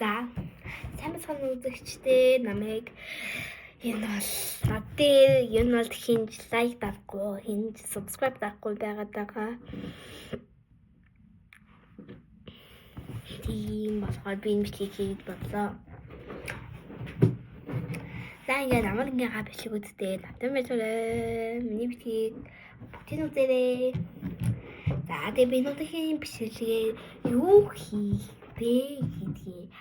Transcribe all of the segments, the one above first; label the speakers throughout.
Speaker 1: За, сайн байцгаана уу үзэгчдээ, намайг энэ бол над дээр энэ бол хинж лайк дарахгүй, хинж subscribe дарахгүй байгаад байгаа. Тийм болохоор би энэ бичлэгийг хийж бодлоо. За, ингээд амар ингээ бичлэг үзтээ тавтан байжаарай. Миний бичлэгийг бүгдийг үзээрэй. За, тэгээ би өнөөдрийн бичлэгээр юу хийх вэ гэдгийг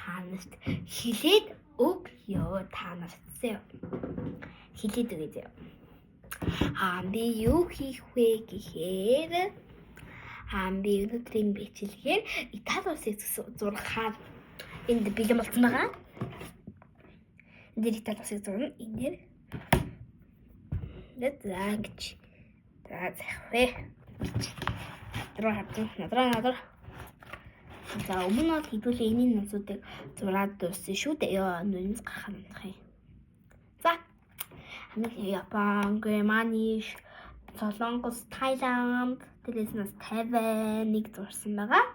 Speaker 1: ханарт хэлээд өгье, та нарт зөө. Хэлээд өгье зөө. Аа, би юу хийх вэ гэхээр би өнөөдрийн бичлэгээр Итали улсыг зурхаар энд бэлэн болсон байгаа. Энд дээр Итали улсыг зурна. Энэ дээр. За, ингэж. За, заах вэ? Гэж. Надруу хавдан. Надраа надраа. За, өмнө нь бол хэдүүлээ энэний нансуудыг зураад дууссан шүү дээ. Йоо, нүмс гарах юм. За. Япон, Германы, Солонгос, Таиланд, дээрээс нь бас Тайваныг зурсан байгаа.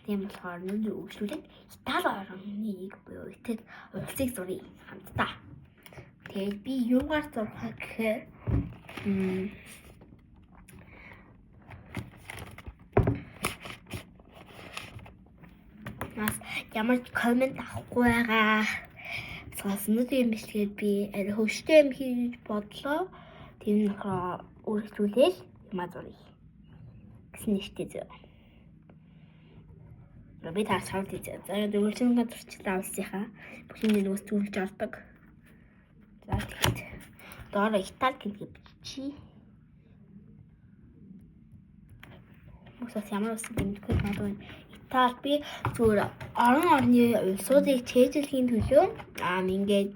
Speaker 1: Тийм болохоор нүдний өгшлүүлээд Итали орныг буюу Итали улсыг зуръя хамтдаа. Тэгээд би юугаар зурх вэ гэхээр нас ямар ч коммент авахгүй байгаа. Бас өнөөдрийн бичлэгээр би арай хөвштэй юм хийж бодлоо. Тийм нь болохоор үргэлжлүүлээл юмаа зуръя гэсэн нэртэй зөө. Би та савд хийзээ. За, дөрвөлжингээ зурчлаа улсынхаа. Бүх юм нөгөөс зүрлж ордог. За, тэгэхэд доор Итали гэдгийг биччихье. Хүмүүс бас ямар улс гэмдэхгүй магадгүй. Итали би зүгээр орон орны улсуудыг чэйжлэхийн төлөө ингээд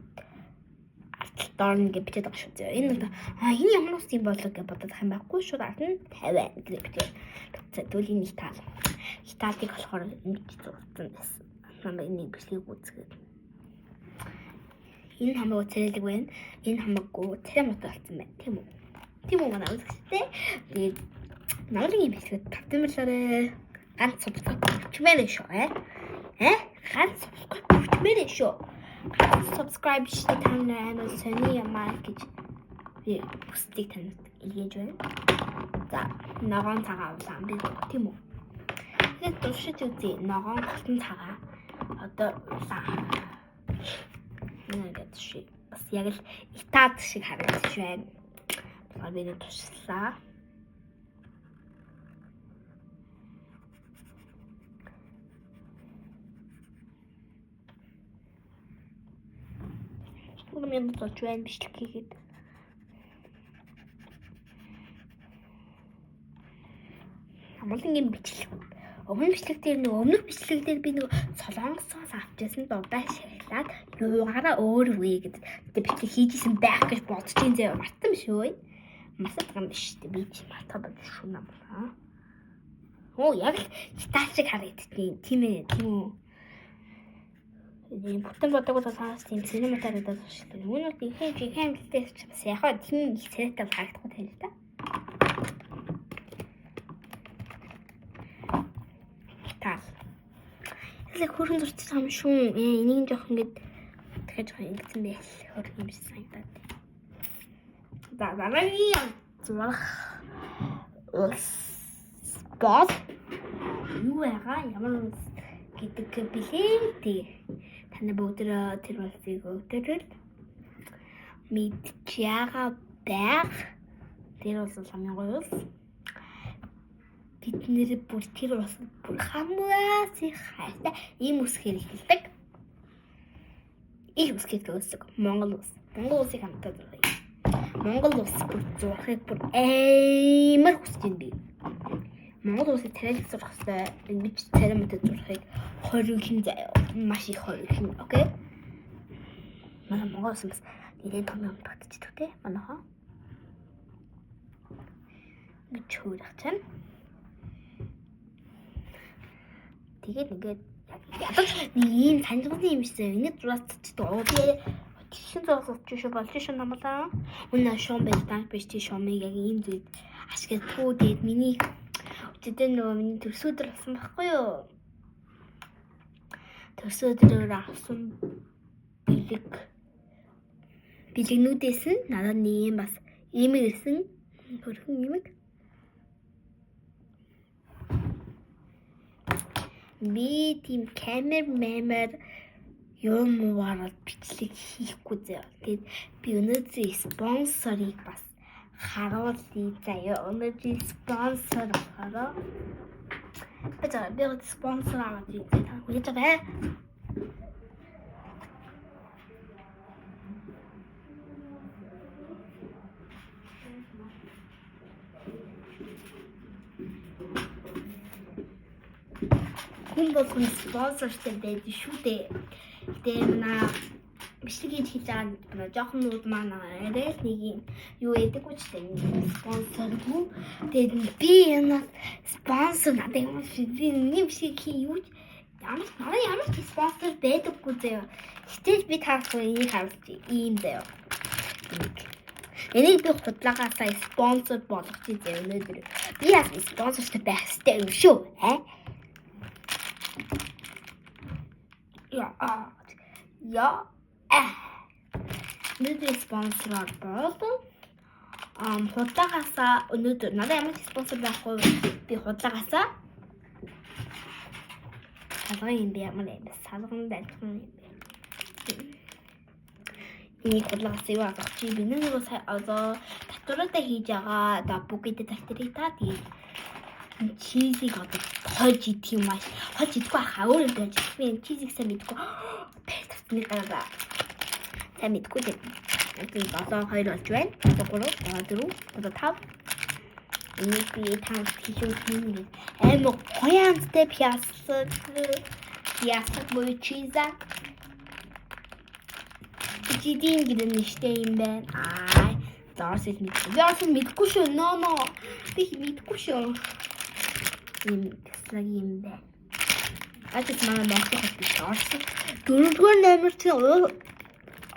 Speaker 1: доор нь ингэ бичээд байгаа шүү дээ. Энэ одоо энэ ямар улс юм болоо гэж бодоод юм байхгүй, шууд ард нь 50 гэж бичээд. Тэгвэл энэ Итали. Италиг болохоор ингэж зурсан байсан. Намайг нэг бичлэгийг үзгээд. Энэ хамаагүй царайлаг байна. Энэ хамаагүй царай муутай болсон байна. Тийм үү? Тийм үү манай үзэгчдээ. Тэгээд намрын бичлэгэд тавтамлаарай. Ганц subscribe өчмээр шүү. Э? Ганц subscribe өчмээр шүү. Ганц subscribe шүү, та нар амар сони ямаа гэж би хүсдэг танд илгээж байна. За, ногоон цагаан улаан би тийм үү? Тэгээд туршиж үзье. Ногоон голтон цагаан. Одоо улаан. Ингээд туршия. Бас яг л Итали шиг харагдаж байна. Тэгэхээр би нэг туршлаа. Юм болж байна бичлэг хийгээд. Амгалан бичлэг. Өмнө бичлэг дээр нэг өмнөх бичлэг дээр би нэг Солонгосоос авчихсан дурдаа шахлаад юугаараа өөр вэ гэдэг бичлэг хийжсэн байх гэж бодож ин зэ мартсан биш үү? Мартаад байгаа юм биш үү? Би чи мартаад байна шүү намаа. Оо, яг л Итали шиг харагдчих. Тийм ээ, тийм үү? Тийм бүтэн бодог бол саас тийм цэний мутаар гэдэг шүү дээ. Үүн бол ихэнх жинхэнэ амьдлалтай ч бас яг хаа тийм их царайтай харагдахгүй тань л та. Итали. Илүү хөрхөн зурчихсан юм шүү. Энийг нь жоох ингээд дахиад жоох ингэсэн байл. Хөрхөн юм шиг санагдаад. За, дараагийн зурх улс бол юу байгаа? Ямар улс гэдэг билээ. Тэгээ таны бүгдээ тэр улсыг өвдөрөл мэдж байгаа байх. Тэр улс бол хамгийн гоё улс. Бид нэр бүр тэр улс бүр хамаас их хайртай ийм үсгээр эхэлдэг. Их үсгээр төгсдөг. Монгол улс. Монгол улсыг хамтдаа зуръя. Монгол улс бүр зурхыг бүр амар хүсэж байна би. Монгол улсыг царайлаг зурх хэрэгтэй. Ингэж царай мөтөд зурхыг хориглон заяа. Маш их хориглон. Окей. Манай Монгол улс бас нэлээд том юм татчихдаг те. Манайхаа. Ингэж хөөрөх чинь. Тэгээд ингээд ядаж нэг ийм санджганы юм шиг ингэж зураас татчихдаг. Оо, би тэгшин зураас татчих шүү болж шүү намлаа. Үнэ шуум байж данк биш чи шуумыг яг ийм зүйл ашигладгүй. Тэгээд миний өчигдөр нөгөө миний төрсөдөр болсон байхгүй юу? Төрсөн өдрөөр авсан бэлэг бэлэгнүүдээс нь надад нэг юм бас имэг ирсэн. Хөрхөн имэг. Би тийм камер мэмэр юм уурал бичлэг хийхгүй заяа. Тэгээд би өнөөдрийн спонсорыг бас харуулъя заяа. Өнөөдрийн спонсор болохоор би спонсор аваад ирсэн. Та хүлээж аваа. Хүн болгон спонсортой байдаг шүү дээ. Гэтэ манай бичлэг хийж байгаа манай жоохон нүүд маань арай л нэг юм юу ядаггүй ч дээ спонсоргүй. Тэгээд би энэ спонсор надад юм шиг би нэг бичлэг хий юу ч ямар надад ямар ч спонсор байдаггүй заяа. Гэтэл би таахгүй энийг харуулж ийм заяа. Энийг би худлагаасаа спонсор болгочих заяа өнөөдөр. Би яг спонсортой байх хэрэгтэй юм шүү. Аа? Я. Өнөөдөр спонсороор болон худлагаасаа өнөөдөр надад ямар ч спонсор байхгүй би худлагаасаа салган юм бэ ямар юм бэ салган адилхан юм бэ. Энийг худлагаасаа юу авах чи би нэг сая одоо татвартай хийж байгаа да бүгдээ татварыг та тэгээд чизийг одоо хойж идэх юм ааш. Хойж идэхгүй хаа өөр юм байж. Би энэ чизийг сайн мэдэхгүй. Тэр тавтны гараа. Сайн мэдэхгүй дээ. Би 7 2 болж байна. Одоо 3, 4, одоо 5. Энийг би таанд хэлүүх юм. Амар гоё амттай пясаг. Пясаг буюу чиза. Чизийн гэдэг нэртэй юм байна. Аа, заасэл мэдгүй. Би бас мэдэхгүй шүү. No no. Би мэдэхгүй шүү. Ийм тэслэг юм байна. Ажил манай Монгол хот биш Орос. Дөрөвдүгээр номер чинь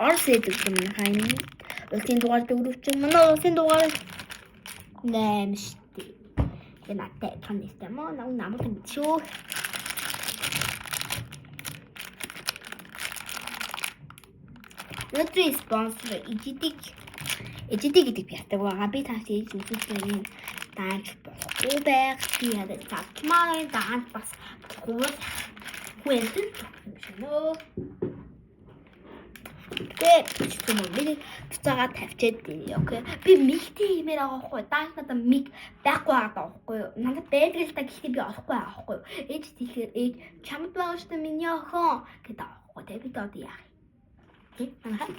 Speaker 1: Орос гэдэг юм хайна. Улсын дугаар 4 чинь манай улсын дугаар 8 шүү дээ. Тэгээ надтай адилхан нэртэй мó намайг юм шүү. Өнөөдрийн спонсор Ижидэг гэдэг пястаг байгаа. Би тааш ээж үзүүлсэн юм даанч болохгүй байх. Би ядаж задмаар даанч бас болохгүй. Хүнтэй юм шиг нөө. Тэгээ юм би буцаага тавьчаад окей. Би мигтэй хиймээр байгаа байхгүй. Даанч надад миг байхгүй байгаа байхгүй юу? Надад байдаг л та гэхдээ би олохгүй байгаа байхгүй юу? Ээж тэгэхээр ээж чамд байгаа шүү дээ миний охин гэдэг байхгүй. Тэгээ би одоо яах юм? Тэ манайхаа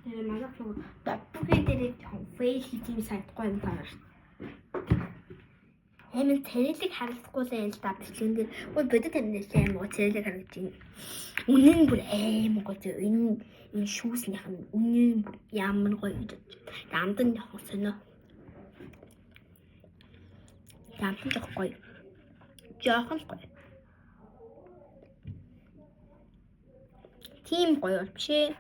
Speaker 1: Тэгээ манайх нөгөө доппогийн дээр жоохон фейл хийх юм санагдахгүй юм таа шүү. Амар царайлаг харагдахгүй л юм л да бичлэгэн дээр. Ой бодит амнэлээ амар царайлаг харагдаж байна. Үнэн нь бүр амар гоё зөө. Энэ шүүснийх нь үнэн нь бүр ямар гоё гэж бодож. Амд нь жоохон сонио. Амд нь жоохон гоё. Жоохон л гоё. Тийм гоё бол биш ээ.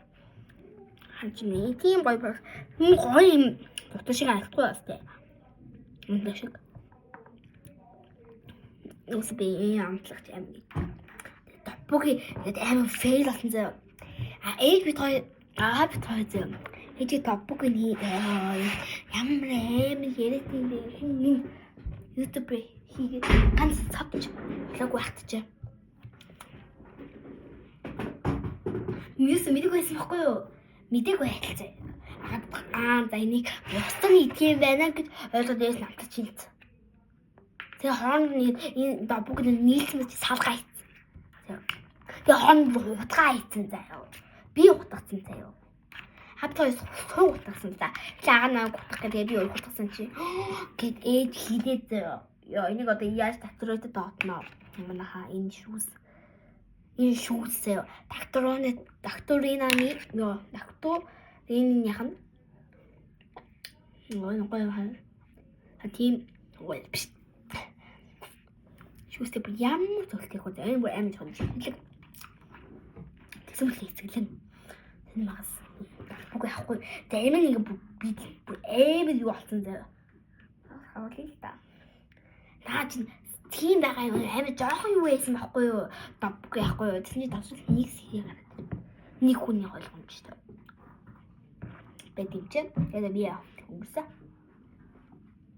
Speaker 1: Харж нэ. Тийм гоё бол гоё юм дутуу шиг харагдахгүй бас тэ. Үнэ шиг. Үс би амтлагч амиг. Топпоги тэгээд амар фейл болсон заяа. А ээж бит хоёр аа бит хоёр заяа. Ээж топпоги нь ямар амар яриад юм бэ? Хин нэг YouTube хийгээд ганц цавч влог байхад чи. Юусэн мэдээгүй байсан байхгүй юу? Мэдээгүй байдал заяа. Аа за энийг бусдын идэх юм байна гэж ойлгоод ээс намтаж хийнц. Тэгээ хооронд нь энэ бүгд нийлсэн гэж салгаа хийцэн. Тэгээ хооронд утгаа хийцэн заяа. Би утгацсан заяа. Хавтаа сууг утгасан за. Тэгээ агаа наа утгах гэдэг би өөр утгасан чи. Гэт ээж хилээ заяа. Йоо энийг одоо яаж татвартай доотноо. Манайхаа энэ шүүс. Энэ шүүс заяа. Докторны докторинаны ёо доктор энэ яах нь. Гоё гоё хаа. Тийм гоё биш. Шүүстэй бүр ямар зөвлөлт хийх вэ? Энэ бүр амар жоохон шүтлэг. Тэгсэн мэл хэцэглэн. Энэ магас. Үгүй яахгүй. Зарим нэг бүр Би амар юу болсон заяа. Харуулъя л та. Наа чинь тийм байгаа юм амар жоохон юу байсан байхгүй юу? Давгүй яахгүй юу? Тэсний давсвал нэг сэрэг гараад. Нэг хүний ойлгомжтой. Байд юм чинь. Тэгээд би яах өнгөрсөн.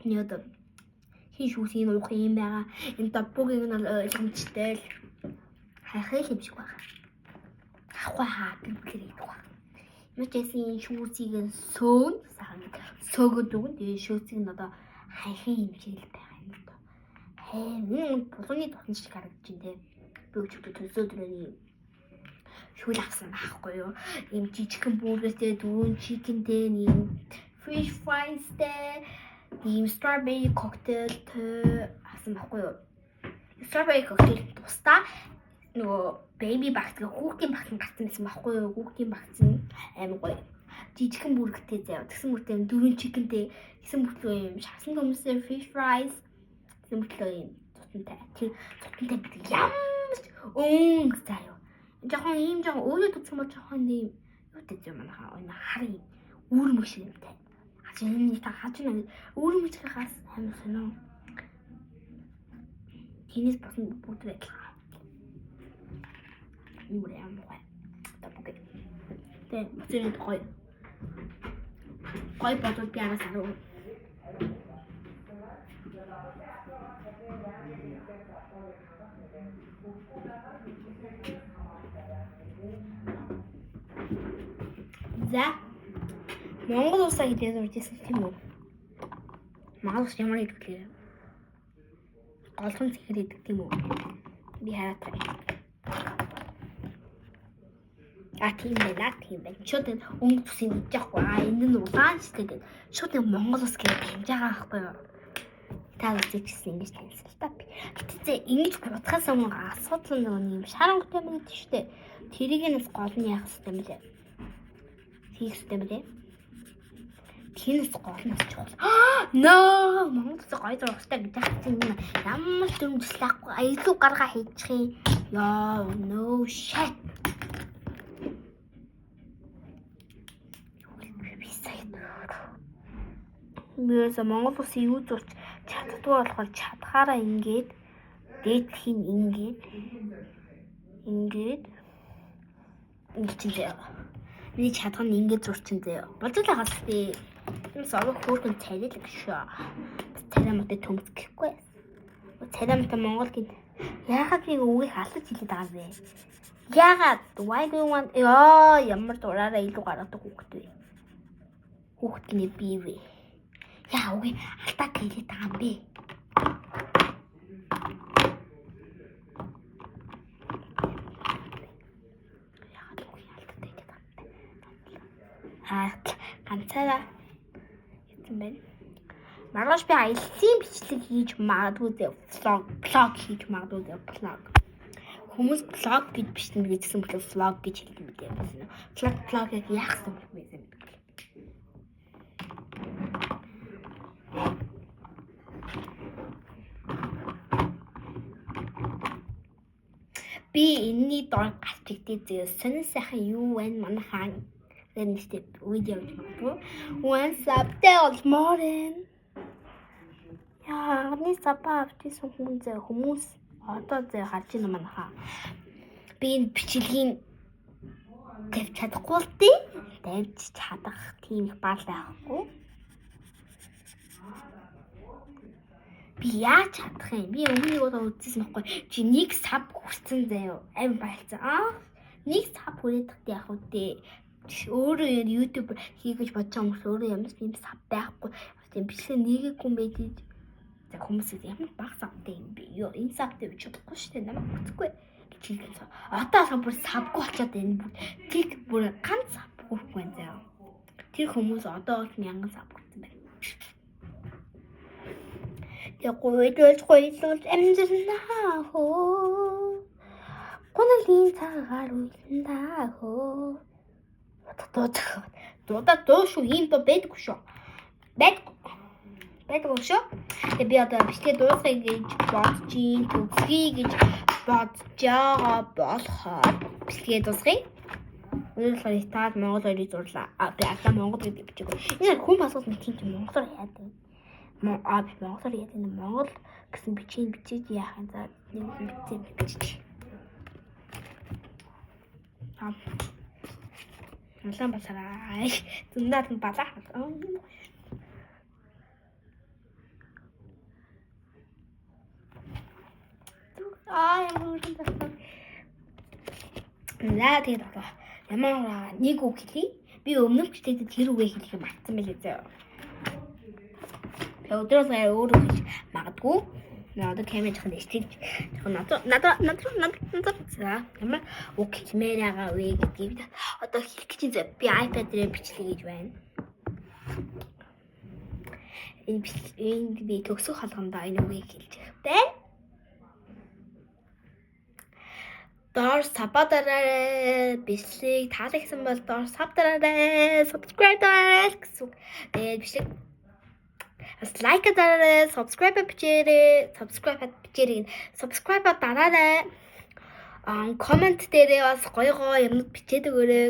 Speaker 1: Нэг одоо хин шүүсийн уух юм байгаа. Энэ давбугийн нь ойлгомжтой л хайхай юм шиг байна. Авахгүй хаа гэр бүлээр идэх баг. Ямар ч байсан энэ шүүсийг нь сөөн сайхан сөөгöd өгнө. Тэгээ шүүсийг нь одоо хайхын юм шиг л байгаа юм доо. Хай булганы тутан шиг харагдаж байна те. Би өчигдөр төлсөө дөрөний шүүл авсан байхгүй юу? Ийм жижигхэн бургертэй, дөрвөн чикентэй, ийм fish fries-тэй, ийм strawberry cocktail-тэй авсан байхгүй юу? Strawberry cocktail тусдаа нөгөө baby багц гэх хүүхдийн багц нь гарсан байсан байхгүй юу? Хүүхдийн багц нь амар гоё. Жижигхэн бүрэгтэй заяа. Тэгсэн мөртөө юм дөрвөн чикентэй, тэгсэн мөртлөө юм шарсан төмстэй fish fries, тэгсэн мөртлөө юм цутантай. Тэр цутантай гэдэг ямар ч өнгө заяа. Жохон ийм жохон өөрөө төцсөн бол жохон ийм юу гэдэг юм манайхаа энэ хар юм үүрмэг шиг юмтай. А чи энэ та хаж нэг үүрмэг хаас амар сонио. Тинээс босон бүгд адилхан. Юу ямар гоё. Одоо бүгд. Тэ моцорын гоё. Гоё бодвол би араас арав. За Монгол улсаа гэдэг урьж ирсэн тийм үү? Монгол улс ямар идэх вэ? Голхон цэхэр идэх тийм үү? Би хараад таа. А тийм байна, тийм байна. Шууд энэ өнгө төсийг мэдэж явахгүй. А энэ нь улаан ч гэдэг. Шууд энэ Монгол улс гэж таньж байгаа байхгүй юу? Та үзэж гисэн ингэж таньсан л та би. Гэтэ ингэж бодохоос өмнө асуудал нэг юм шарангутай юм гэдэг шүү дээ. Тэрийг нь бас гол нь яах хэрэгтэй юм бэ? Хийх хэрэгтэй юм бэ? Тэрнээс гол нь бас чухал. No, Монгол улс гоё зурагтай гэж хацсан юм. Ямар ч дөрмжлөхгүй илүү гаргаа хийчих юм. Яа, no shit. Мөрөөсө Монгол улсын юу зурч чаддгүй болохоор чадхаараа ингээд дээдлэх нь ингээд ингээд ингэж заяа. Миний чадах нь ингээд зурчин заяа. Болж л байгаа л тээ. Юмс овог хөөрхөн царай л шүү. Царай муутай төмс гэхгүй. Царай муутай Монгол гин. Яагаад би үгийг алдаж хэлээд байгаа юм бэ? Яагаад? Why do you want? Яа, ямар дураараа илүү гаргадаг хүүхэд вэ? Хүүхэд гинэ би вэ? Яа, үгүй алдаад хэлээд байгаа юм бэ? Яагаад үгүй алдаад хэлээд байгаа юм бэ? Аа, ганцаараа юм байна. Маргааш би аялсан бичлэг хийж магадгүй зэ vlog хийж магадгүй зэ vlog. Хүмүүс vlog гэж бичнэ гэсэн мэт vlog гэж хэлдэг юм дээ. Vlog яг яах юм бэ гэсэн мэт. Би энэний дор гарч ирдээ зэ сонин сайхан юу вэ манайхаа нэртэй видео гэж магадгүй. One sub дээр олмоор. Яа, анхны sub авчихсан хүн зэ хүмүүс одоо зэ харж байна манайхаа. Би энэ бичлэгийн тавьж чадахгүй л дээ. Тавьж чадах тийм их баал байхгүй. Би яаж чадах юм? Би өмнө нэг удаа үзсэн байхгүй. Чи нэг sub хүрсэн заяо. Аим баялцсан. Аа, нэг sub хүрээд тахт яах вэ дээ? Өөрөө YouTube хийх гэж бодож байгаа хүмүүс өөрөө ямар ч юм sub байхгүй. Тийм бичлэг нэгээгүй юм байж. За хүмүүс ямар баг sub тай юм бэ? Йоо, энэ sub тай би чадахгүй шүү дээ. Намайг хүсэхгүй гэж хэлсэн. Одоо болохоор бүр sub гүй болчиход байна. Бүр тэг бүр ганц sub хүрэхгүй байна заяа. Тэр хүмүүс одоо бол мянган sub хүрсэн байна. Тэгээ гуйлуулж гуйлуулж амьдрнаа хөө. Гуналийн цагаар уйландаа хөө. Дуудаа дуу шүү, ийм дуу байдаггүй шүү. Байдаггүй шүү. Тэгээ би одоо бичлэгээ дуусгая гэж бодож ийн, төгсгий гэж бодож байгаа болохоор бичлэгээ дуусгая. Өнөөдөр болохоор Итали, Монгол хоёрыг зурлаа. А би алаа Монгол гэдэг бичээгүй. Энэ хүн басгал нэг тийм монголоор яадаг. А би монголоор яадаг. Монгол гэсэн бичгийг бичиж яах юм, за нэг бичээ бичиж. Аа. Улаанбаатар. Зөндөө нь балаа. Аа, ямар үгүй тассан. За, тэгээд одоо ямар нэг үг хэлье. Би өмнөх бичлэгт тэр үгээ хэлэх юм мартсан байлээ зөө. Би өдрөөс өөр үг хэлж магадгүй. Одоо камер жоохон нэстэж жоохон надад надад надад надад за ямар үг хэлмээр байгаа вэ гэдгийг одоо хэлэх гэж зөө. Би iPad дээр бичлэг хийж байна. Энэ бичлэг би төгсөх холгондоо энэ үгийг хэлж байна. Доор sub дараарай. Бичлэг таалагдсан бол доор sub дараарай. Subscribe дараарай гэсэн үг. Тэгээд бичлэг бас like дараарай, subscribe бичээрэй, subscribe бичээрэй. Subscribe дараарай. Аа, comment дээрээ бас гоё гоё юмнууд бичээд өгөөрэй.